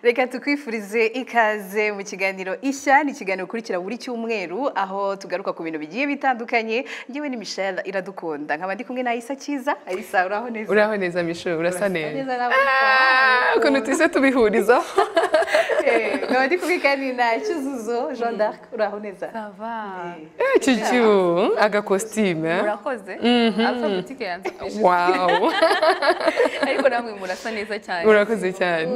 Reka tukwifurize ikaze mu kiganiro Ishya. Ni ikiganiro ukurikira buri cyumweru, aho tugaruka ku bintu bigiye bitandukanye. Njyewe ni Michelle Iradukunda, nkaba ndi kumwe na Aisa Cyiza. Aisa, uraho neza? Uraho neza, Michelle, urasa neza. Neza nawe. Ukuntu tuze tubihurizaho. Nkaba ndi kumwe kandi na Cyuzuzo Jean d'Arc. Uraho neza? Ça va. Cucu, agakositime. Murakoze. Alpha Boutique yanze. Wow. Ariko namwe murasa neza cyane. Urakoze cyane.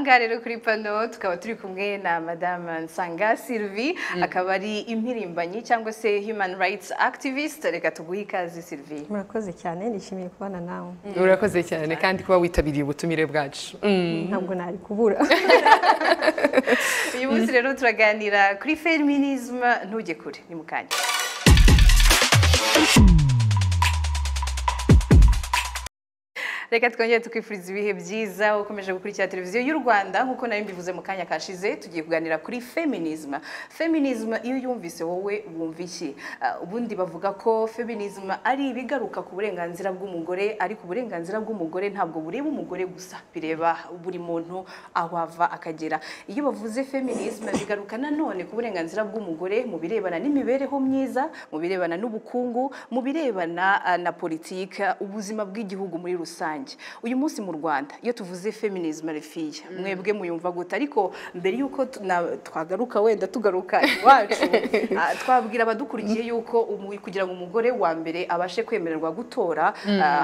Ahangaha rero kuri pano tukaba turi kumwe na Madame Nsanga Sylvie, akaba ari impirimbanyi cyangwa se human rights activist. Reka tuguhe ikaze, Sylvie. Murakoze cyane, nishimiye kubana nawe. Urakoze cyane kandi kuba witabiriye ubutumire bwacu. Ntabwo nari kubura. Uyu munsi rero turaganira kuri feminism. Ntujye kure, ni mu kanya. Reka twongere tukwifuriza ibihe byiza ukomeje gukurikira Televiziyo y'u Rwanda. Nk'uko nari mbivuze mu kanya kashize, tugiye kuganira kuri feminism. Feminism, iyo yumvise wowe wumva iki? Ubundi bavuga ko feminism ari ibigaruka ku burenganzira bw'umugore, ariko uburenganzira bw'umugore ntabwo bureba umugore gusa, bireba buri muntu aho ava akagera. Iyo bavuze feminism, bigaruka nanone ku burenganzira bw'umugore mu birebana n'imibereho myiza, mu birebana n'ubukungu, mu birebana na politiki, ubuzima bw'igihugu muri rusange. Uyu munsi mu Rwanda, iyo tuvuze feminism, refiye mwebwe muyumva gute? Ariko mbere y'uko twagaruka, wenda tugaruka iwacu, twabwira abadukurikiye yuko kugira ngo umugore wa mbere abashe kwemererwa gutora,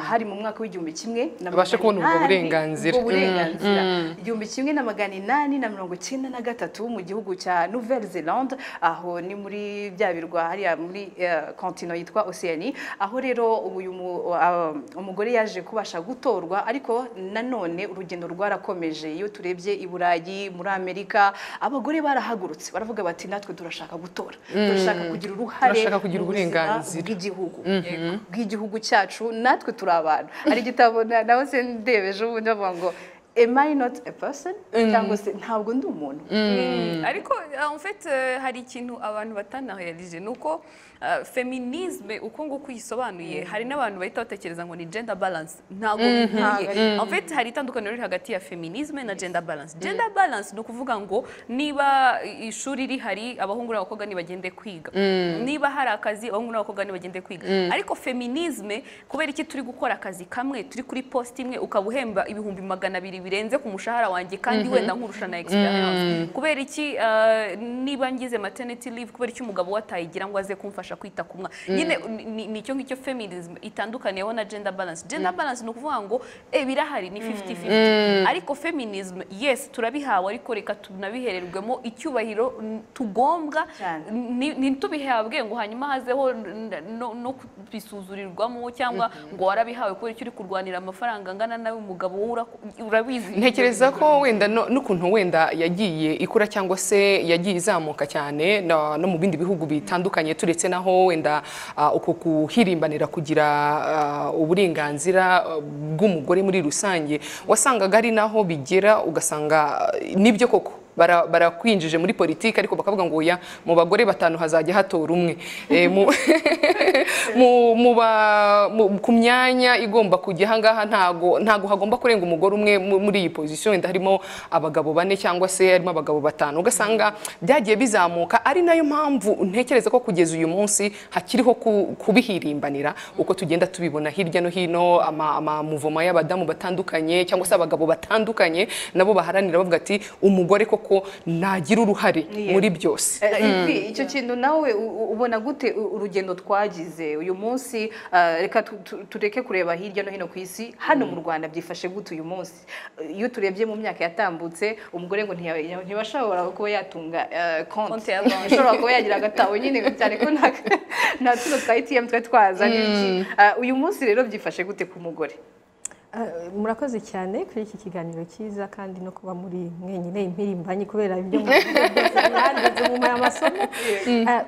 hari mu mwaka w'igihumbi kimwe na Abashe kubona ubwo magana inani- burenganzira. Ubwo burenganzira, 1893, mu gihugu cya Nouvelle Zelande. Aho ni muri bya birwa hariya muri continent yitwa Oceanie. Aho rero uyu umugore yaje kubasha gutorwa, ariko nanone urugendo rwarakomeje. Iyo turebye i Burayi, muri Amerika, abagore barahagurutse baravuga bati: "Natwe turashaka gutora, turashaka kugira uruhare Turashaka kugira mu buzima uburenganzira." bw'igihugu cyacu, natwe turi abantu." Hari igitabo nawe se ndebe ejo bundi, bavuga ngo "Am I not a person?" cyangwa se "Ntabwo ndi umuntu?" Ariko en fait hari ikintu abantu batanarealije, ni uko féminisme uko nguko uyisobanuye, hari n'abantu bahita batekereza ngo ni gender balance. Ntabwo bihuye. En fait hari itandukaniro riri hagati ya féminisme na gender balance. Gender balance ni ukuvuga ngo niba ishuri rihari, abahungu n'abakobwa nibagende kwiga, niba hari akazi, abahungu n'abakobwa nibagende kwiga. Ariko féminisme, kubera iki turi gukora akazi kamwe, turi kuri poste imwe, ukaba uhemba 200,000 birenze ku mushahara wanjye, kandi wenda nkurusha na experience? Kubera iki niba ngize maternity leave, kubera iki umugabo we atayigira ngo aze kumfasha kwita ku mwana nyine? Ni icyo ngicyo feminism itandukaniyeho na gender balance. Gender balance ni ukuvuga ngo birahari, ni 50-50. Ariko feminism, yes, turabihawe, ariko reka tunabihererwemo icyubahiro tugombwa. Cyane. Ntitubihabwe ngo hanyuma hazeho no kubisuzurirwamo, cyangwa ngo warabihawe, kubera icyo uri kurwanira amafaranga angana nawe, umugabo wowe urabizi. Ntekereza ko wenda n'ukuntu wenda yagiye ikura cyangwa se yagiye izamuka cyane no mu bindi bihugu bitandukanye, turetse naho wenda uko kuhirimbanira kugira uburenganzira bw'umugore muri rusange, wasangaga ari naho bigera ugasanga nibyo koko barakwinjije muri politiki, ariko bakavuga ngo oya, mu bagore batanu hazajya hatora umwe. Ku myanya igomba kujya ahangaha ntago hagomba kurenga umugore umwe muri iyi position, wenda harimo abagabo bane cyangwa se harimo abagabo batanu. Ugasanga byagiye bizamuka, ari nayo mpamvu ntekereza ko kugeza uyu munsi hakiriho kubihirimbanira, uko tugenda tubibona hirya no hino, ama mouvement y'abadamu batandukanye cyangwa se abagabo batandukanye, nabo baharanira bavuga ati: "Umugore koko nagira uruhare muri byose." Ivi, icyo kintu nawe ubona gute, urugendo twagize uyu munsi? Reka tureke kureba hirya no hino ku isi. Hano mu Rwanda byifashe gute uyu munsi? Iyo turebye mu myaka yatambutse, umugore ngo ntibashobora kuba yatunga konti Konti ya banki. Ashobora kuba yagira agatabo nyine, cyane ko nta tuno twa ATM twari twaza n'ibiki. Uyu munsi rero byifashe gute ku mugore? Murakoze cyane kuri iki kiganiro cyiza, kandi no kuba muri mwenyine impirimbanyi, kubera ibyo muvuze byose mwanditse mu amasomo.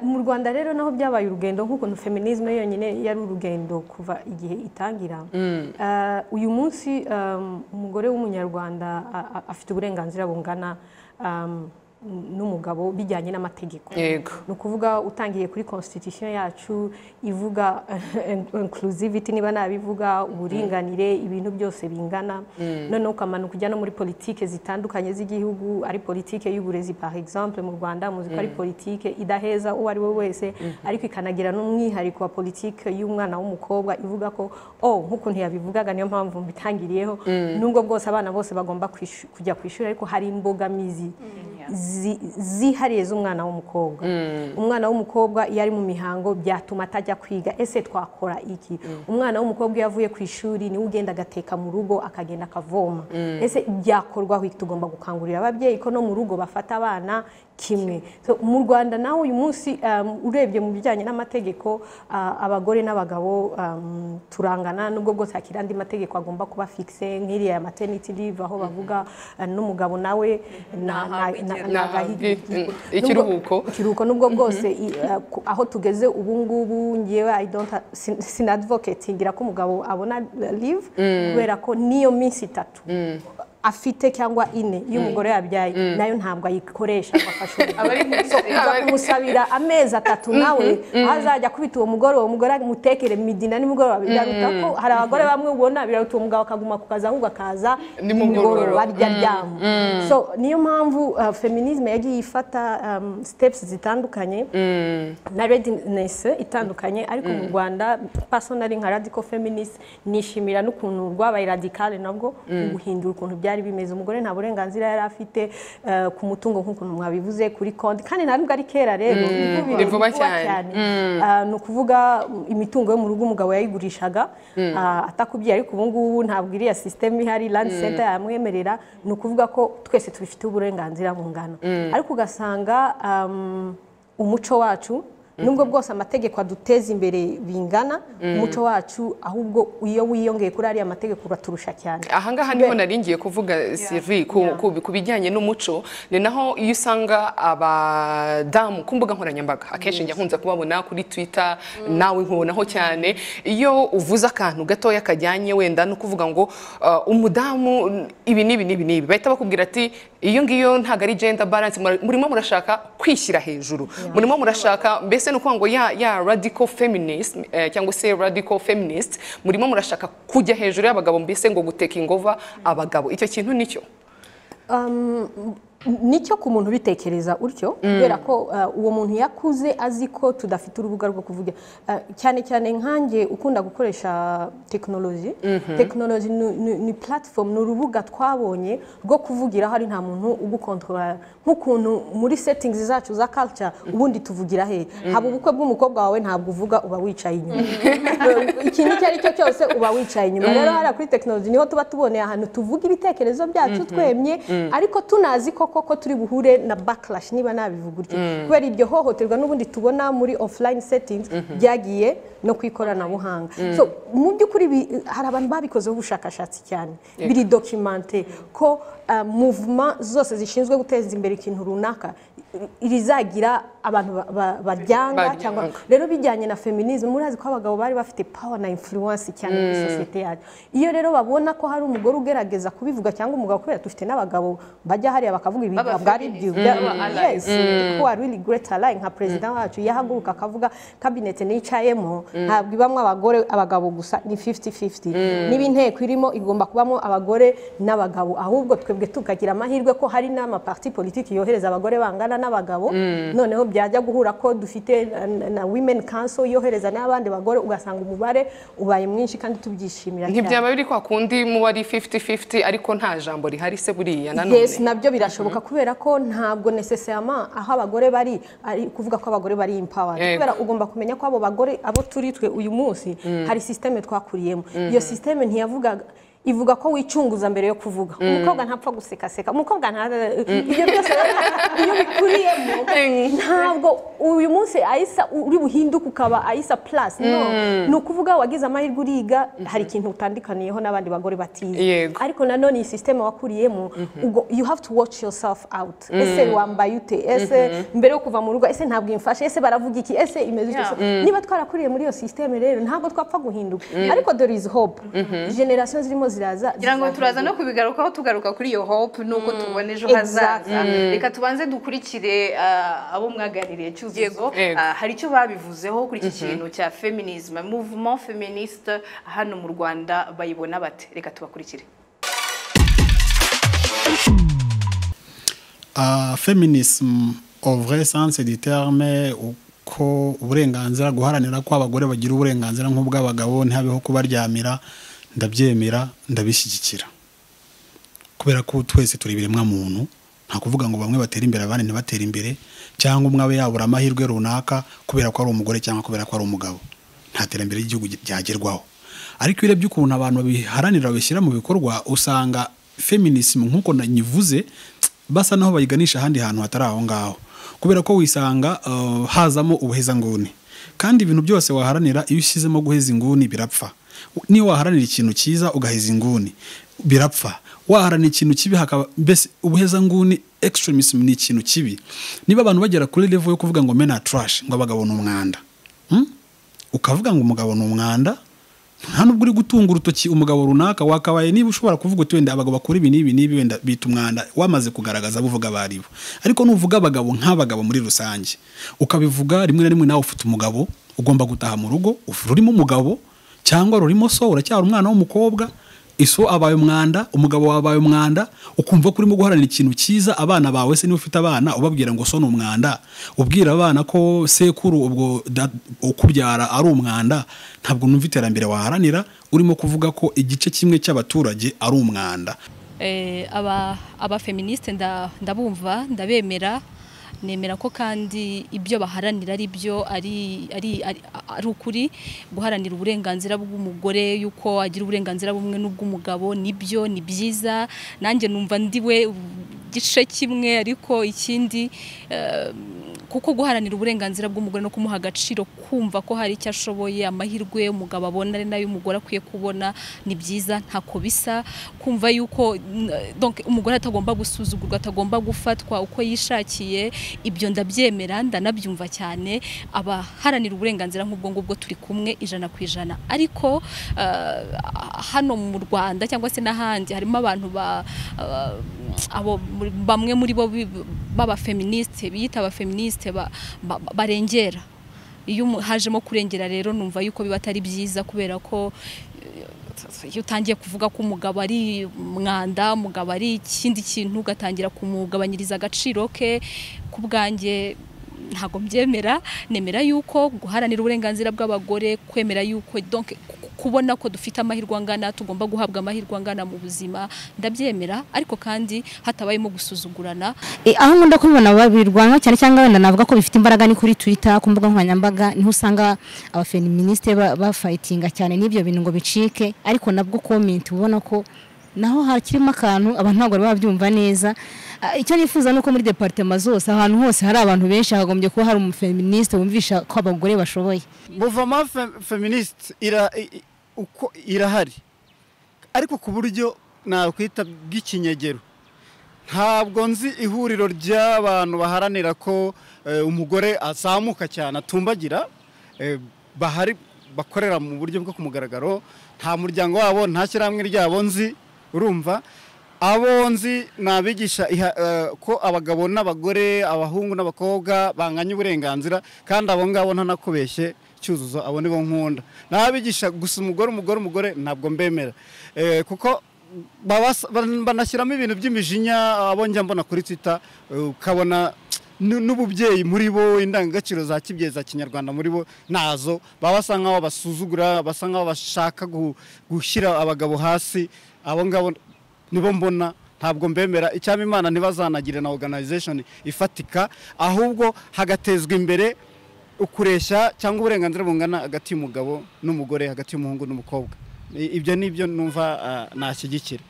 Mu Rwanda rero naho byabaye urugendo, nk'ukuntu féminisme yonyine yari urugendo kuva igihe itangira. Uyu munsi umugore w'Umunyarwanda afite uburenganzira bungana n'umugabo bijyanye n'amategeko. Yego. Ni ukuvuga utangiye kuri constitution yacu ivuga inclusivity, niba nabivuga, uburinganire, ibintu byose bingana. Noneho ukamanuka ujya no muri politike zitandukanye z'igihugu, ari politike y'uburezi par exemple. Mu Rwanda muzi ko ari politike idaheza uwo ari we wese, ariko ikanagira n'umwihariko wa politike y'umwana w'umukobwa, ivuga ko, oh, nk'ukuntu yabivugaga, niyo mpamvu mbitangiriyeho, nubwo bwose abana bose bagomba kujya ku ishuri, ariko hari imbogamizi zihariye z'umwana w'umukobwa. Umwana w'umukobwa iyo ari mu mihango byatuma atajya kwiga, ese twakora iki? Umwana w'umukobwa iyo avuye ku ishuri niwe ugenda agateka mu rugo, akagenda akavoma, ese byakorwaho iki? Tugomba gukangurira ababyeyi ko no mu rugo bafata abana kimwe. So, mu Rwanda naho uyu munsi, urebye mu bijyanye n'amategeko, abagore n'abagabo turangana, nubwo bwose hakiri andi mategeko agomba kuba fixe, nk'iriya ya maternity leave, aho bavuga n'umugabo nawe Nahabwe Nahabwe ikiruhuko. Ikiruhuko, nubwo bwose aho tugeze ubu ngubu, ngewe I don't sinadvocatingira ko umugabo abona leave, kubera ko niyo minsi 3 afite cyangwa 4 iyo umugore yabyaye, nayo ntabwo ayikoresha ngo afashe Aba ari muri So, uza kumusabira amezi 3, nawe azajya akubita uwo mugore, uwo mugore amutekere midi na nimugoroba. Biraruta ko hari abagore bamwe ubona biraruta uwo mugabo akaguma ku kazi, ahubwo akaza nimugoroba. Nimugoroba arya aryama. So niyo mpamvu feminisme yagiye ifata steps zitandukanye na readiness itandukanye. Ariko mu Rwanda, personally nka radical feminist, nishimira n'ukuntu rwabaye radical nabwo mu guhindura ukuntu byari bimeze. Umugore nta burenganzira yari afite ku mutungo, nk'ukuntu mwabivuze kuri konti, kandi nta nubwo ari kera rero, Ni vuba cyane. Ni ukuvuga imitungo yo mu rugo umugabo yayigurishaga atakubwiye, ariko ubu ngubu ntabwo iriya system ihari, land center yamwemerera. Ni ukuvuga ko twese tubifite uburenganzira bungana, ariko ugasanga umuco wacu, nubwo bwose amategeko aduteza imbere bingana, umuco wacu ahubwo iyo wiyongeye kuri ariya mategeko uraturusha cyane. Ahangaha niho nari ngiye kuvuga, Sylvie, ku bijyanye n'umuco. Ni naho iyo usanga abadamu ku mbuga nkoranyambaga, akenshi njya nkunze kubabona kuri Twitter, nawe nkubonaho cyane, iyo uvuze akantu gatoya kajyanye wenda no kuvuga ngo umudamu ibi n'ibi n'ibi n'ibi, bahita bakubwira ati iyo ngiyo ntabwo ari gender balance, murimo murashaka kwishyira hejuru, murimo murashaka mbese, ni ukuvuga ngo ya radical feminist cyangwa se radical feminist, murimo murashaka kujya hejuru y'abagabo, mbese ngo gutakinga over abagabo. Icyo kintu nicyo? Nicyo ku muntu ubitekereza utyo, kubera ko uwo muntu yakuze azi ko tudafite urubuga rwo kuvuga. Cyane cyane nkanjye ukunda gukoresha tekinoloji. Tekinoloji ni platform, ni urubuga twabonye rwo kuvugiraho ari nta muntu ugukontorora, nk'ukuntu muri settings zacu za culture ubundi tuvugira he? Haba ubukwe bw'umukobwa wawe, ntabwo uvuga, uba wicaye inyuma. Ikintu icyo ari cyo cyose uba wicaye inyuma. Rero hariya kuri tekinoloji niho tuba tuboneye ahantu tuvuga ibitekerezo byacu twemye, ariko tunazi ko koko turi buhure na backlash, niba nabivuga utyo, kubera iryo hohoterwa n'ubundi tubona muri offline settings byagiye no ku ikoranabuhanga. So mu by'ukuri hari abantu babikozeho ubushakashatsi cyane, biri documenté ko movement zose zishinzwe guteza imbere ikintu runaka rizagira abantu baryanga Baryanga. cyangwa. Rero bijyanye na feminism, murazi ko abagabo bari bafite power na influence cyane muri sosiyete yacu. Iyo rero babona ko hari umugore ugerageza kubivuga cyangwa umugabo, kubera dufite n'abagabo bajya hariya bakavuga ibintu Baba ntabwo ari byo. feminist, baba allies. Yes, ko are really great ally, nka perezida wacu yahaguruka akavuga cabinet nicayemo ntabwo ibamwo abagore abagabo gusa, ni 50-50. Niba inteko irimo, igomba kubamo abagore n'abagabo. Ahubwo twebwe tukagira amahirwe ko hari n'amaparti politiki yohereza abagore bangana n'abagabo. Noneho byajya guhura ko dufite na women council yohereza n'abandi bagore, ugasanga umubare ubaye mwinshi kandi tubyishimira cyane. Ntibyaba biri kwa kundi muba ari 50-50 ariko nta jambo rihari se buriya nanone? Yes, nabyo birashoboka, kubera ko ntabwo necessairement aho abagore bari ari kuvuga ko abagore bari empowered. Kubera ugomba kumenya ko abo bagore, abo turi twe uyu munsi, hari système twakuriyemo. Iyo système ntiyavugaga, ivuga ko wicunguza mbere yo kuvuga. Umukobwa ntapfa gusekaseka, umukobwa nta ibyo byose. Rero iyo bikuriyemo, ntabwo uyu munsi Ayisa uri buhinduke ukaba Ayisa plus. No, ni ukuvuga wagize amahirwe uriga, hari ikintu utandukaniyeho n'abandi bagore batize. Ariko nanone iyi système wakuriyemo, ubwo you have to watch yourself out. Ese wambaye ute? Ese mbere yo kuva mu rugo, ese ntabwo imfashe? Ese baravuga iki? Ese imeze ute? So, niba twarakuriye muri iyo système rero, ntabwo twapfa guhinduka. Ariko there is hope, generation zirimo zirimo ziraza. Ngira ngo turaza no kubigarukaho, tugaruka kuri iyo hope nuko tubona ejo hazaza. Reka tubanze dukurikire abo mwaganiriye, Cyuzuzo. Hari icyo babivuzeho kuri iki kintu cya feminism, mouvement féministe hano mu Rwanda bayibona bate? Reka tubakurikire. Feminism au vrai sens du terme, uko uburenganzira, guharanira ko abagore bagira uburenganzira nk'ubw'abagabo, ntihabeho kubaryamira, ndabyemera, ndabishyigikira, kubera ko twese turi ibiremwa muntu. Nta kuvuga ngo bamwe batera imbere abandi ntibatere imbere, cyangwa umwe abe yabura amahirwe runaka kubera ko ari umugore cyangwa kubera ko ari umugabo. Nta terambere ry'igihugu ryagerwaho. Ariko iyo urebye ukuntu abantu babiharanira, babishyira mu bikorwa, usanga feminism nk'uko nyivuze basa naho bayiganisha ahandi hantu hatari aho ngaho, kubera ko wisanga hazamo ubuhezanguni. Kandi ibintu byose waharanira, iyo ushyizemo guheza inguni birapfa. Niyo waharanira ikintu cyiza ugaheza inguni birapfa, waharanira ikintu kibi hakaba mbese ubuhezanguni. Extremism ni ikintu kibi. Niba abantu bagera kuri level yo kuvuga ngo men are trash, ngo abagabo ni umwanda, Ukavuga ngo umugabo ni umwanda, nta nubwo uri gutunga urutoki umugabo runaka. Wakabaye niba ushobora kuvuga uti wenda abagabo bakora ibi n'ibi n'ibi, wenda bita umwanda, wamaze kugaragaza abo uvuga abaribo. Ariko nuvuga abagabo nk'abagabo muri rusange, ukabivuga rimwe na rimwe, nawe ufite umugabo ugomba gutaha mu rugo, rurimo umugabo cyangwa rurimo so, uracyari umwana w'umukobwa, iso abaye umwanda, umugabo wabaye umwanda, ukumva ko urimo guharanira ikintu cyiza. Abana bawe se, niba ufite abana, ubabwira ngo so ni umwanda, ubwira abana ko sekuru ubwo ukubyara ari umwanda, ntabwo numva iterambere waharanira urimo kuvuga ko igice kimwe cy'abaturage ari umwanda. Aba feministe ndabumva, ndabemera, nemera ko kandi ibyo baharanira ari byo, ari ukuri. Guharanira uburenganzira bw'umugore, yuko agira uburenganzira bumwe n'ubw'umugabo, nibyo, ni byiza. Nanjye numva ndiwe gice kimwe, ariko ikindi kuko guharanira uburenganzira bw'umugore no kumuha agaciro, kumva ko hari icyo ashoboye, amahirwe umugabo abona ari nayo umugore akwiye kubona, ni byiza, ntako bisa. Kumva yuko donc umugore atagomba gusuzugurwa, atagomba gufatwa uko yishakiye, ibyo ndabyemera, ndanabyumva cyane. Abaharanira uburenganzira nk'ubwo ngubwo turi kumwe 100%. Ariko hano mu Rwanda cyangwa se n'ahandi harimo abantu abo bamwe muri bo baba feministe, biyita aba feministe, barengera. Iyo hajemo kurengera rero numva yuko biba atari byiza, kubera ko iyo utangiye kuvuga ko umugabo ari umwanda, umugabo ari ikindi kintu, ugatangira kumugabanyiriza agaciro ke, ku bwanjye ntabwo mbyemera. Nemera yuko guharanira uburenganzira bw'abagore, kwemera yuko donc kubona ko dufite amahirwe angana, tugomba guhabwa amahirwe angana mu buzima, ndabyemera, ariko kandi hatabayemo gusuzugurana. Aho nkunda kubibona babirwanya cyane, cyangwa wenda navuga ko bifite imbaraga, ni kuri Twitter, ku mbuga nkoranyambaga, niho usanga abafeministe bafightinga cyane n'ibyo bintu ngo bicike. Ariko nabwo comment ubona ko naho hakirimo akantu, abantu ntabwo bari babyumva neza. Icyo nifuza nuko muri departement zose, ahantu hose hari abantu benshi, hagombye kuba hari umufeministe wumvisha ko abagore bashoboye. Mouvement feministe uko irahari, ariko ku buryo nakwita bw'ikinyegero. Ntabwo nzi ihuriro ry'abantu baharanira ko umugore azamuka cyane atumbagira, bahari bakorera mu buryo bwo kumugaragaro. Nta muryango wabo, nta shyirahamwe ryabo nzi. Urumva abo nzi nabigisha ko abagabo n'abagore, abahungu n'abakobwa banganya uburenganzira, kandi abo ngabo ntanakubeshye Cyuzuzo, abo nibo nkunda. Nabigisha gusa umugore umugore umugore ntabwo mbemera, kuko banashyiramo ibintu by'imijinya. Abo njya mbona kuri Twitter, ukabona n'ububyeyi muri bo, indangagaciro za kibyeyi za kinyarwanda muri bo nazo, baba basa nkaho basuzugura, basa nkaho bashaka gushyira abagabo hasi. Abo ngabo nibo mbona, ntabwo mbemera. Icyaba Imana ntibazanagire na organization ifatika, ahubwo hagatezwa imbere ukureshya cyangwa uburenganzira bungana hagati y'umugabo n'umugore, hagati y'umuhungu n'umukobwa. Ibyo nibyo numva nashyigikira.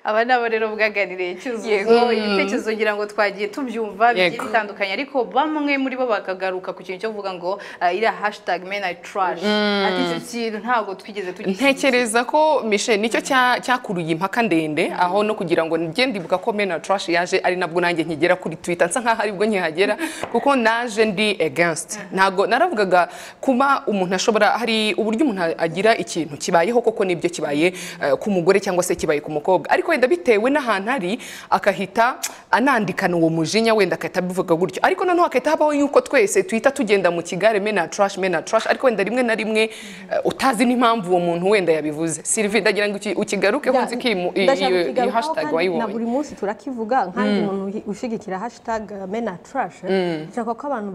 Aba nabo rero bwaganiriye, Cyuzuzo, ibitekerezo ngira ngo twagiye tubyumva bigiye bitandukanye, ariko bamwe muri bo bakagaruka ku kintu cyo kuvuga ngo iriya #MenAreTrash, ati icyo kintu ntabwo twigeze tugishyigikira. Ntekereza ko, Michel, nicyo cyakuruye impaka ndende, aho no kugira ngo njye ndibuka ko men are trash yaje ari nabwo nanjye nkigera kuri Twitter, nsa nkaho aribwo nkihagera, kuko naje ndi against. Ntabwo naravugaga kuba umuntu ashobora, hari uburyo umuntu agira ikintu kibayeho koko nibyo kibaye ku mugore cyangwa se kibaye ku mukobwa, ariko wenda bitewe n'ahantu ari akahita anandikana uwo mujinya, wenda agahita abivuga gutyo, ariko noneho hagahita habaho yuko twese tuhita tugenda mu kigare, men are trash, men are trash, ariko wenda rimwe na rimwe utazi n'impamvu uwo muntu wenda yabivuze. Sylvie, ndagira ngo ukigarukeho, nzi ko Ndashaka iyi kukigarukaho hashtag kandi na wayibonye. Buri munsi turakivuga nkanjye umuntu ushyigikira #MenAreTrash. Nshaka ko abantu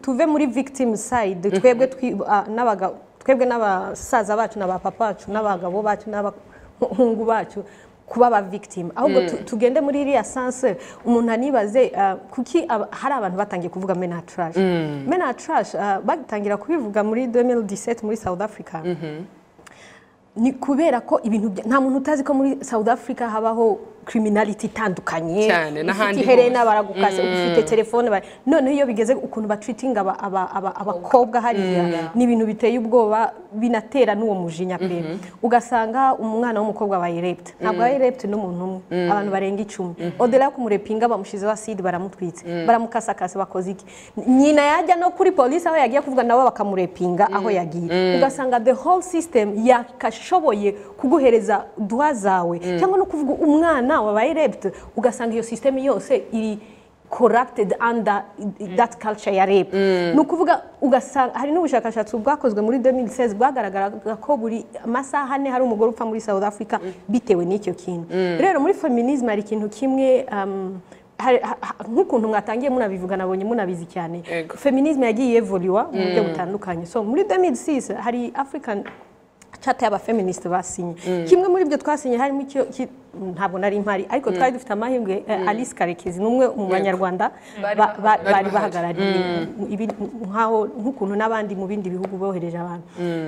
tuve muri victim side, twebwe twebwe n'abasaza bacu na ba papa bacu n'abagabo bacu n'abahungu bacu kuba aba victim, ahubwo tugende muri iriya sense. Umuntu anibaze kuki hari abantu batangiye kuvuga men are trash. Men are trash batangira kubivuga muri 2017 muri South Africa, ni kubera ko ibintu nta muntu utazi ko muri South Africa habaho criminality itandukanye. Cyane, n'ahandi Ufite iherena hose. baragukase, ufite telefone noneho iyo bigeze ukuntu batreatinga abakobwa hariya ni ibintu biteye ubwoba, binatera n'uwo mujinya pe. Ugasanga umwana w'umukobwa abaye raped, ntabwo abaye raped n'umuntu umwe, abantu barenga 10. Au-delà yo kumurepinga, bamushizeho acide, baramutwitse, baramukasakase, bakoze iki. Nyina yajya no kuri polisi aho yagiye kuvuga, nabo bakamurepinga aho yagiye. Ugasanga the whole system yakashoboye kuguhereza droit zawe cyangwa no kuvuga umwana wabaye raped, ugasanga iyo system yose iri corrupted under that culture ya rape. Ni ukuvuga ugasanga hari n'ubushakashatsi bwakozwe muri 2016 bwagaragaraga ko buri masaha 4 hari umugore upfa muri South Africa bitewe n'icyo kintu. Rero muri feminism hari ikintu kimwe nk'ukuntu mwatangiye munabivuga, nabonye munabizi cyane. Feminism yagiye evoluwa mu buryo butandukanye. So muri 2006 hari African Charter y'abafeministe basinye. Kimwe muri ibyo twasinye harimo icyo ntabwo nari mpari, ariko twari dufite amahirwe, Alice Karekezi ni umwe mu banyarwanda bari bahagarariye ibi, nkaho nk'ukuntu n'abandi mu bindi bihugu bohereje abantu.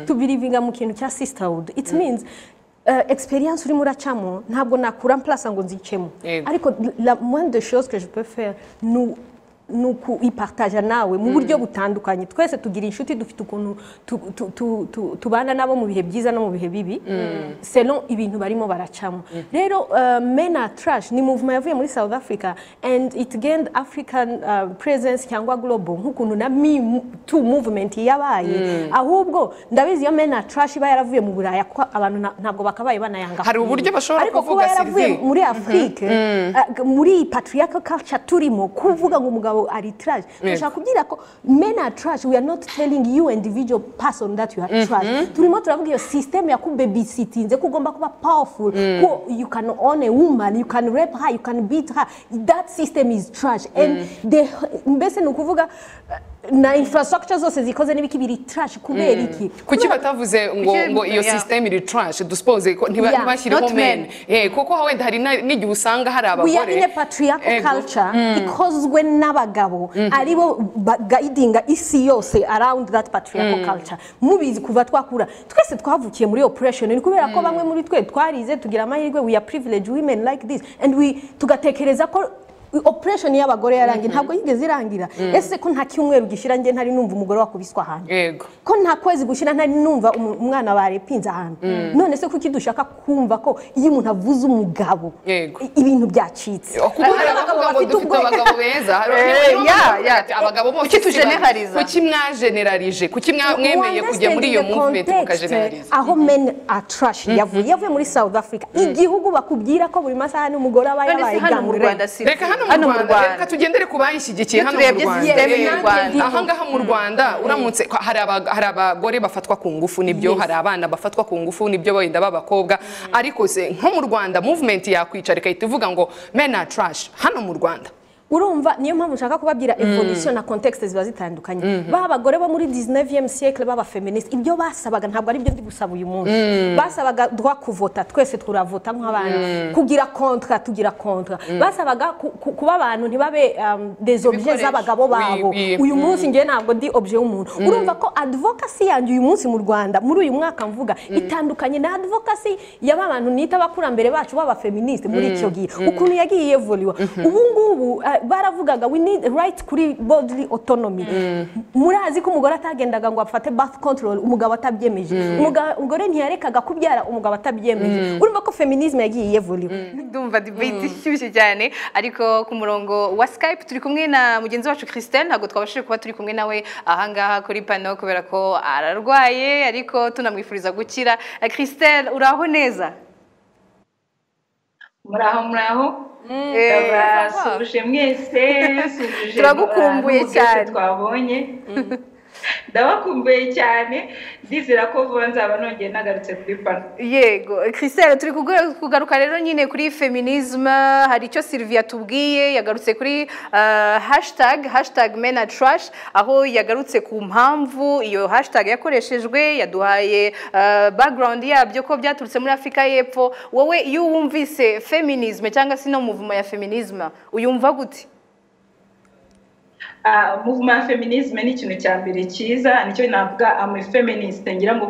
Tubirivinga mu kintu cya sisterhood. It means experience urimo uracamo ntabwo nakura place ngo nzicemo, ariko la moindre des choses que je peux faire ni ukuyipartaja nawe mu buryo butandukanye. Twese tugira inshuti, dufite ukuntu tubana nabo mu bihe byiza no mu bihe bibi, selon ibintu barimo baracamo. Rero men are trash ni movement yavuye muri South Africa and it gained African presence cyangwa global, nk'ukuntu na Me Too movement yabaye. Ahubwo ndabizi iyo men are trash iba yaravuye mu Buraya, kuko abantu ntabwo bakabaye banayanga. Hari uburyo bashobora Ariko kuba kuvuga, yaravuye Sylvie. muri Afrique, muri patriarchal culture turimo, kuvuga ngo umugabo ari trash, turashaka kubwira ko men are trash, we are not telling you individual person that you are trash. Turimo turavuga iyo system yakubabysittinze ko ugomba kuba powerful, ko you can own a woman, you can rape her, you can beat her. That system is trash. And the mbese ni ukuvuga na infrastructure zose zikoze n'ibiki biri trash. Kubera iki? Kuki batavuze ngo ngo iyo system iri trash, dusuppose ko ntibashyireho Not men? men. Kuko wenda hari n'igihe usanga hari We are abagore in a patriarchal culture ikozwe n'abagabo, aribo guidinga isi yose around that patriarchal culture. Mubizi, kuva twakura twese twavukiye muri oppression. Ni kubera ko bamwe muri twe twarize, tugira amahirwe, we are privileged women like this, and we tugatekereza ko oppression y'abagore yarangiye. Ntabwo yigeze irangira. Ese ko nta cyumweru gishira njye ntari numva umugore wakubiswa ahantu, ko nta kwezi gushira ntari numva umwana barepinze ahantu? None se kuki dushaka kumva ko iyo umuntu avuze umugabo ibintu byacitse? Kuko hari abavuga ngo dufite abagabo beza. Hari abavuga ati, abagabo bose Kuki si babi. tugeneraliza? Kuki mwageneralije? Kuki mwemeye kujya muri iyo movement mukageneraliza? Aho men are trash yavuye muri South Africa, igihugu bakubwira ko buri masaha n'umugore aba None se yabaye hano mu gang rape. Rwanda si Reka hano mu Rwanda, reka tugendere ku bayishyigikiye Iyo hano mu turebye Rwanda. system y'u Rwanda. Aha ngaha mu Rwanda, uramutse hari abagore bafatwa ku ngufu, nibyo, hari abana bafatwa ku ngufu, nibyo, wenda b'abakobwa, ariko se nko mu Rwanda movement yakwicara ikahita ivuga ngo men are trash hano mu Rwanda? Urumva, niyo mpamvu nshaka kubabwira evolution na contexte ziba zitandukanye. Ba bagore bo muri 19e siècle baba feministe, ibyo basabaga ntabwo ari byo ndi gusaba uyu munsi. Basabaga droit kuvota, twese turavota nk'abandi, kugira contrat, tugira contrat. Basabaga kuba abantu ntibabe des objets Ibikoresho. z'abagabo babo. Oui. Uyu munsi ngewe ntabwo ndi objet y'umuntu. Urumva ko advocacy yanjye uyu munsi mu Rwanda, muri uyu mwaka mvuga, itandukanye na advocacy y'aba bantu nita abakurambere bacu b'aba feministe muri icyo gihe, ukuntu yagiye evoluwa. Ubu ngubu baravugaga we need right kuri bodily autonomy. Murazi ko umugore atagendaga ngo afate birth control umugabo atabyemeje. Umugore ntiyarekaga kubyara umugabo atabyemeje. Urumva ko feminisme yagiye evoluwa. Ndumva debate ishyushye cyane, ariko ku murongo wa Skype turi kumwe na mugenzi wacu Christelle. Ntabwo twabashije kuba turi kumwe nawe ahangaha kuri pano kubera ko ararwaye, ariko tunamwifuriza gukira. Christelle, uraho neza? Muraho, muraho. Ndabasuhuje mwese, suhuje Turagukumbuye n'ubu cyane. Twabonye, ndabakumbuye cyane. Ndizera ko vuba nzaba nongeye nagarutse kuri pano. Yego Christelle, turi kugaruka rero nyine kuri feminisme. Hari icyo Sylvia tubwiye, yagarutse kuri #MenAreTrash, aho yagarutse ku mpamvu iyo hashtag yakoreshejwe, yaduhaye background yabyo ko byaturutse muri Afurika y'Epfo. Wowe iyo wumvise feminisme cyangwa se ino mouvement ya feminisme, uyumva gute? Mouvement ya feminisme ni ikintu cya mbere cyiza, nicyo navuga. Am a feminist, ngira ngo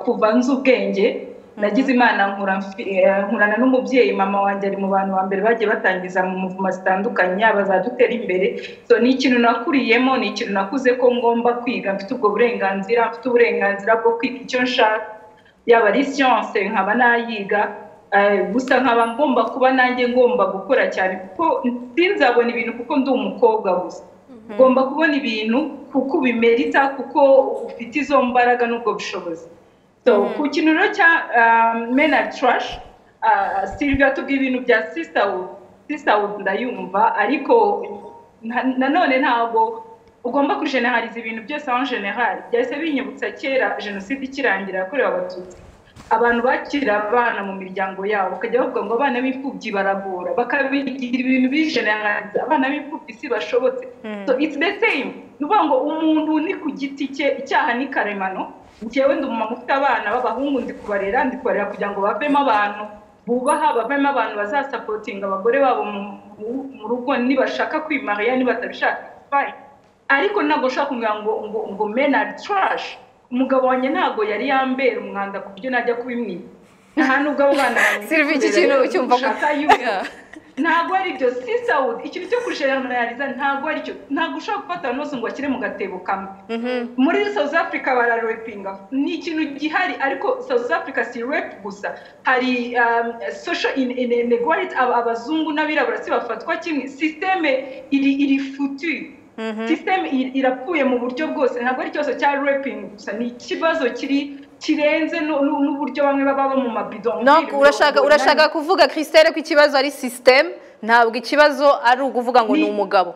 kuva nzi ubwenge. Nagize Imana nkurana n'umubyeyi, mama wanjye ari mu bantu ba mbere bagiye batangiza mu mouvement zitandukanye, yaba za Dutera Imbere. So ni ikintu nakuriyemo, ni ikintu nakuze ko ngomba kwiga, mfite ubwo burenganzira, mfite uburenganzira bwo kwiga icyo nshaka, yaba ari siyanse nkaba nayiga. Gusa nkaba ngomba kuba nanjye ngomba gukora cyane, kuko sinzabona ibintu kuko ndi umukobwa gusa. Ugomba kubona ibintu kuko ubimerita, kuko ufite izo mbaraga n'ubwo bushobozi. So ku kintu rero cya men are trash, Sylvia tubwiye ibintu bya sisterhood. Sisterhood ndayumva, ariko nanone ntabwo ugomba kujeneraliza ibintu byose en general. Byahise binyibutsa kera jenoside ikirangira yakorewe Abatutsi, abantu bakira abana mu miryango yabo bakajya bavuga ngo abana b'imfubyi baragora, bakabigira ibintu bijeneraliza, abana b'imfubyi si bashobotse. So it's the same, ni ukuvuga ngo umuntu ni ku giti cye, icyaha ni karemano. Njyewe ndi umumama ufite abana b'abahungu, ndi kubarera kugira ngo bavemo abantu bubaha, bavemo abantu bazasapotinga abagore babo mu rugo nibashaka kwimariya, nibatabishaka fine. Ariko ntabwo ushobora kumbwira ngo men are trash. Umugabo wanjye ntabwo yari yambera umwanda ku buryo najya kubimwita, nta nubwo abo bana banjye Sylvie, iki kintu ucyumva gute? ushaka yuko ntabwo ari byo. Sisterhood, ikintu cyo kujeneraliza ntabwo ari cyo. Ntabwo ushobora gufata abantu bose ngo bashyire mu gatebo kamwe. Muri South Africa bararepinga, ni ikintu gihari, ariko South Africa si rape gusa, hari social inequality. Abazungu n'abirabura si bafatwa kimwe. Système iri foutu, système irapfuye mu buryo bwose. Ntabwo ari ikibazo cya raping gusa, ni ikibazo kiri kirenze n'uburyo bamwe baba mu mabidon. No, urashaka kuvuga, Christelle, ko ikibazo ari system, ntabwo ikibazo ari ukuvuga ngo ni umugabo?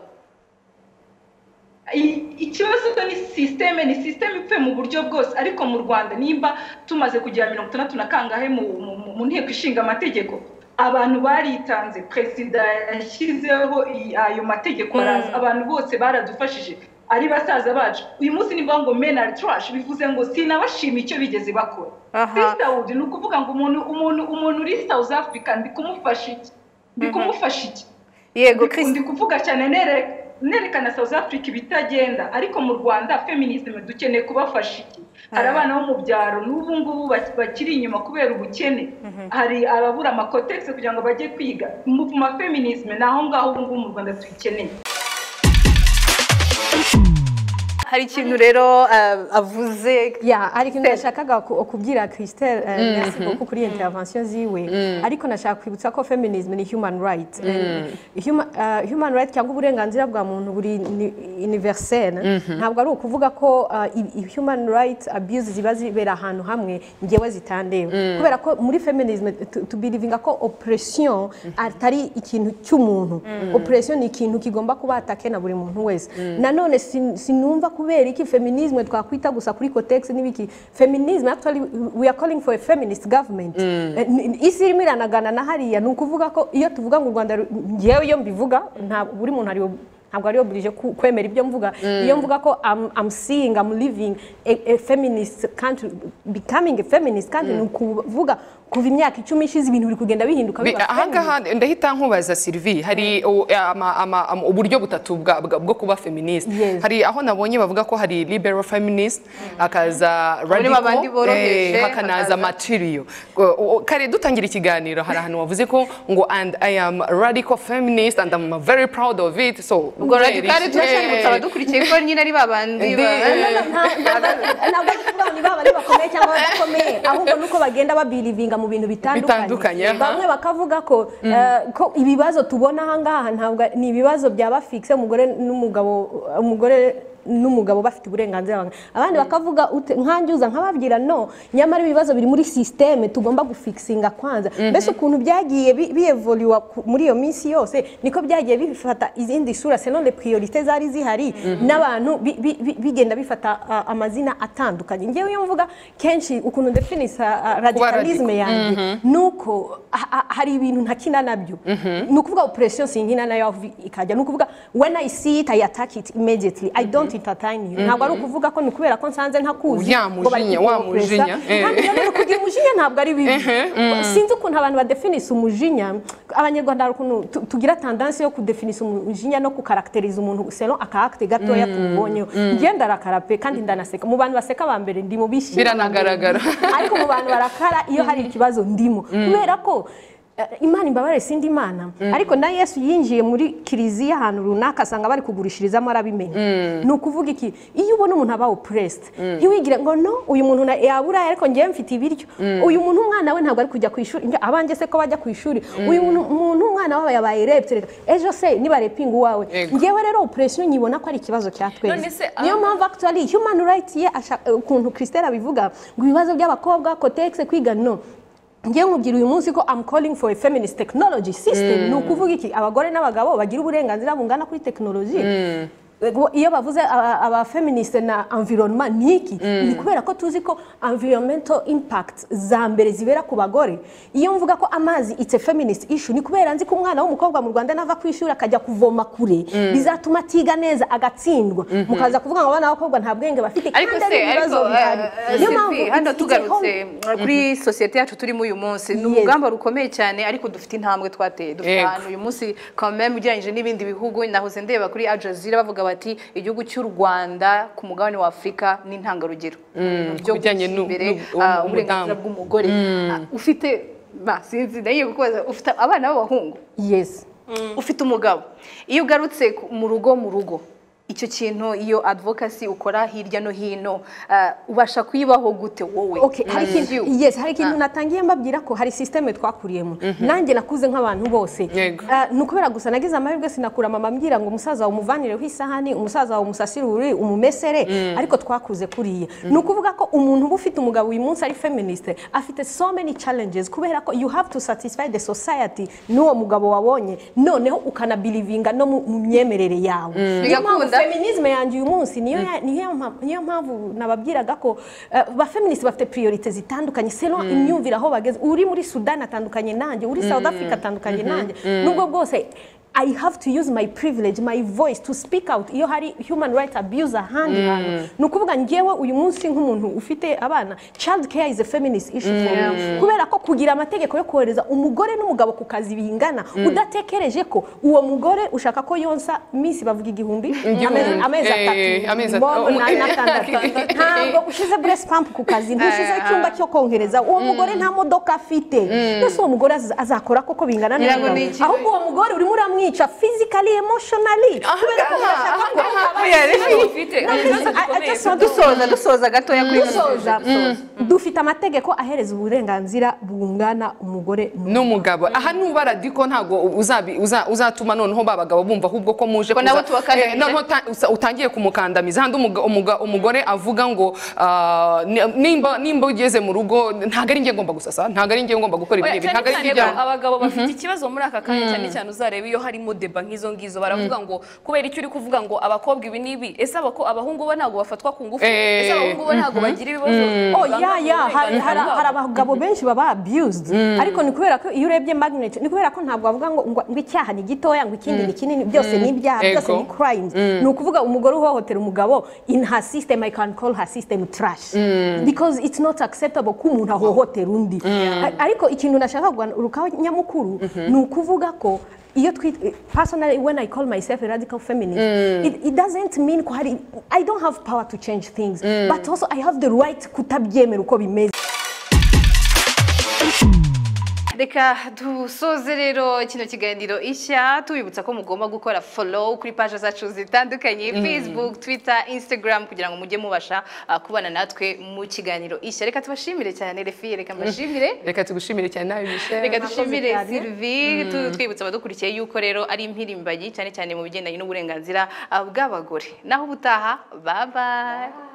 Ikibazo ni système, ni système ipfuye mu buryo bwose. Ariko mu Rwanda, nimba tumaze kugira 60 na kangahe mu Nteko Ishinga Amategeko, abantu baritanze, perezida yashyizeho ayo mategeko araza, abantu bose baradufashije, ari basaza bacu. Uyu munsi nimba ngo men are trash, bivuze ngo sinabashima icyo bigeze bakora. Sisterhood ni ukuvuga ngo umuntu uri South Africa, ndi kumufasha iki? Ndi kumufasha iki? Yego. Ndi kuvuga cyane nerekana South Africa ibitagenda, ariko mu Rwanda feminism dukeneye kubafasha iki? Hari abana bo mu byaro n'ubu ngubu bakiri inyuma kubera ubukene, hari ababura amakotegisi kugira ngo bajye kwiga. Mu ma feminism ni aho ngaho ubu ngubu mu Rwanda tuyikeneye. Hari ikintu rero avuze. Ya, hari ikintu nashakaga kubwira Christelle. Merci beaucoup kuri intervention ziwe, ariko nashaka kwibutsa ko feminism ni human right. And human right cyangwa uburenganzira bwa muntu buri universel. Ntabwo ari ukuvuga ko human right abuse ziba zibera ahantu hamwe ngewe zitandeba, kubera ko muri feminism tubelievinga ko oppression atari ikintu cy'umuntu, oppression ni ikintu kigomba kuba attaqué na buri muntu wese. Nanone sinumva ko kubera iki feminisme twakwita gusa kuri Cotex n'ibiki. Feminism, actually we are calling for a feminist government. Isi irimo iranagana na hariya. Ni ukuvuga ko iyo tuvuga ngo u Rwanda, ngewe iyo mbivuga, nta buri muntu ari, ntabwo ari obligé kwemera ibyo mvuga. Iyo mvuga ko I'm seeing, I'm living a feminist country, becoming a feminist country, ni ukuvuga kuva imyaka 10 ishize ibintu biri kugenda bihinduka, biba Ahangaha ndahita nkubaza, Sylvie, hari uburyo butatu bwo kuba feminist. Hari aho nabonye bavuga ko hari liberal feminist, hakaza Muri babandi radical, boroheje, hakanaza hakaza- material. Kare dutangira ikiganiro hari ahantu wavuze ko ngo "And I am radical feminist and I'm very proud of it." So Ubwo radical, turacyaributsa abadukurikiye ko nyine ari babandi Ntabwo ari ukuvuga ngo ni babandi bakomeye cyangwa badakomeye, ahubwo nuko bagenda babirivinga mu bintu Bitandukanye, bitandukanye. Aha. Bamwe bakavuga ko ibibazo tubona aha ngaha ntabwo ni ibibazo byaba fixe, umugore n'umugabo, umugore n'umugabo bafite uburenganzira bungana. Abandi bakavuga nkanjye uza nkababwira no, nyamara ibibazo biri muri système tugomba gufixinga kwanza. Mbese ukuntu byagiye bievoluwa muri iyo minsi yose, niko byagiye bifata izindi sura selon les priorités zari zihari n'abantu bigenda bifata amazina atandukanye. Ngewe iyo mvuga kenshi ukuntu ndefinisa radicalisme yanjye, nuko hari ibintu ntakina nabyo. Ni ukuvuga oppression sinkina nayo aho ikajya. Ni ukuvuga when I see it, I attack it immediately. I don't entertain you. Ntabwo ari ukuvuga ko ni ukubera ko nsanze ntakuzi Ya ngo bari mujinya, wa kukuoppressa. mujinya, Kandi rero kugira umujinya ntabwo ari bibi. Sinzi ukuntu abantu badefinisa umujinya. Abanyarwanda hari ukuntu tugira tendance yo kudefinisa umujinya no kukarakteriza umuntu selon aka acte gatoya tumubonyeho. Njye ndarakara pe, kandi ndanaseka. Mu bantu baseka ba mbere ndi mu bishimye. Biranagaragara. Ariko mu bantu barakara iyo hari ikibazo ndimo, kubera ko Imana imbabare, sindi Imana, ariko na Yesu yinjiye muri kiliziya ahantu runaka asanga bari kugurishirizamo, arabimenya. Ni ukuvuga iki? Iyo ubona umuntu aba oppressed, ntiwigire ngo no, uyu muntu yaburaye ariko ngewe mfite ibiryo, uyu muntu umwana we ntabwo ari kujya ku ishuri, abanjye se ko bajya ku ishuri, uyu muntu umwana wawe yabaye raped, reka ejo se nibarepinga uwawe. Ngewe rero oppression nyibona ko ari ikibazo cya twese. None se, Niyo mpamvu actually human rights ye ukuntu Christelle abivuga ngo ibibazo by'abakobwa, Cotex, kwiga, no, ngewe nkubwira uyu munsi ko I'm calling for a feminist technology system. Ni ukuvuga iki? Abagore n'abagabo bagira uburenganzira bungana kuri technology. Iyo bavuze aba feministe na environment, ni iki? Ni kubera ko tuzi ko environmental impact za mbere zibera ku bagore. Iyo mvuga ko amazi it's a feminist issue, ni kubera nzi ko umwana w'umukobwa mu Rwanda nava ku ishuri akajya kuvoma kure, bizatuma atiga neza, agatsindwa, mukaza kuvuga ngo abana b'abakobwa nta bwenge bafite, Ariko kandi se ari ibibazo ariko bihari. Niyo mpamvu Sylvie, hano it's a whole- tugarutse kuri sosiyete yacu turimo uyu munsi, ni urugamba rukomeye cyane, ariko dufite intambwe twateye, dufite ahantu uyu munsi quand même ugereranyije n'ibindi bihugu. Nahoze ndeba kuri Al Jazeera bavuga bati igihugu cy'u Rwanda ku mugabane wa Afurika ni intangarugero mu byo Ku bijyanye gushyira imbere uburenganzira umudamu. bw'umugore. Ufite ba sinzi, ndagiye kukubaza, ufite abana b'abahungu? Yes. Ufite umugabo. Iyo ugarutse mu rugo, icyo kintu, iyo advocacy ukora hirya no hino, ubasha kuyibaho gute wowe? Okay, hari As ikintu you. yes, hari ikintu natangiye mbabwira ko hari système twakuriyemo. Nanjye nakuze nk'abantu bose. Ni ukubera gusa nagize amahirwe sinakura mama ambwira ngo umusaza wawe umuvanireho isahani, umusaza wawe umusasire uburiri, umumesere, ariko twakuze kuriya. Ni ukuvuga ko umuntu uba ufite umugabo uyu munsi ari feministe afite so many challenges, kubera ko you have to satisfy the society n'uwo mugabo wabonye, noneho ukanabilivinga no mu myemerere yawe. Niyo mpamvu Bigakunda. feminisme yanjye uyu munsi niyo mpamvu nababwiraga ko ba feministe bafite priorité zitandukanye selon imyumvire aho bageze. Uri muri Sudan atandukanye nanjye, uri South Africa atandukanye nanjye. Nubwo bwose I have to use my privilege, my voice to speak out iyo hari human rights abuse ahandi hantu. Ni ukuvuga ngewe uyu munsi nk'umuntu ufite abana, child care is a feminist issue for me, kubera ko kugira amategeko yo kohereza umugore n'umugabo ku kazi bingana, udatekereje ko uwo mugore ushaka ko yonsa minsi bavuga 1000, amezi 3, amezi Bobo n'atandatu, ntabwo ushize breast pump ku kazi, ntushize icyumba cyo konkereza uwo mugore, nta modoka afite, mbese uwo mugore azakora koko bingana Ngira ngo n'umugabo? ni iki- Ahubwo uwo mugore urimo uramwica physically, emotionally, kubera ko urashaka ko Ufite ikibazo gikomeye. I just want to Dusoza gatoya kuri Dusoza, dufite amategeko ahereza uburenganzira bungana umugore n'umugabo. Aha nuba radical ntabwo uzatuma noneho ba bagabo bumva ahubwo ko muje Ko nabo tubakandamije. Noneho utangiye kumukandamiza. Handi umugore avuga ngo nimba ugeze mu rugo, ntabwo ari njye ngomba gusasa, ntabwo ari njye ngomba gukora ibi Oya, n'ibi, cyane ntabwo ari cyane njye ko abagabo bafite ikibazo muri aka kanya, cyane cyane uzareba iyo hari harimo débat nk'izo ngizo. Baravuga ngo kubera icyo uri kuvuga ngo abakobwa ibi n'ibi, ese abahungu bo ntabwo bafatwa ku ngufu? Ese abahungu bo ntabwo bagira ibibazo? Oh yeah, hari abagabo benshi baba abused, ariko ni kubera ko iyo urebye magnitude, ni kubera ko ntabwo bavuga ngo icyaha ni gitoya, ngo ikindi ni kinini. Byose ni ibyaha, byose ni crimes. Ni ukuvuga umugore uhohotera umugabo, in her system, I can call her system trash, because it's not acceptable ko umuntu ahohotera undi. Ariko ikintu nashaka kugarukaho nyamukuru ni ukuvuga ko iyo twit, personally, when I call myself a radical feminist, it doesn't mean ko hari, I don't have power to change things, but also I have the right kutabyemera uko bimeze. Reka dusoze rero kino kiganiro Ishya tubibutsa ko mugomba gukora follow kuri page zacu zitandukanye, Facebook, Twitter, Instagram, kugira ngo mujye mubasha kubana natwe mu kiganiro Ishya. Reka tubashimire cyane. Refi, reka mbashimire. Reka tugushimire cyane nawe, Michelle. Reka dushimire cyane. Sylvie. Twibutsa abadukurikiye yuko rero ari impirimbanyi cyane cyane mu bigendanye n'uburenganzira bw'abagore. Naho ubutaha, bye bye.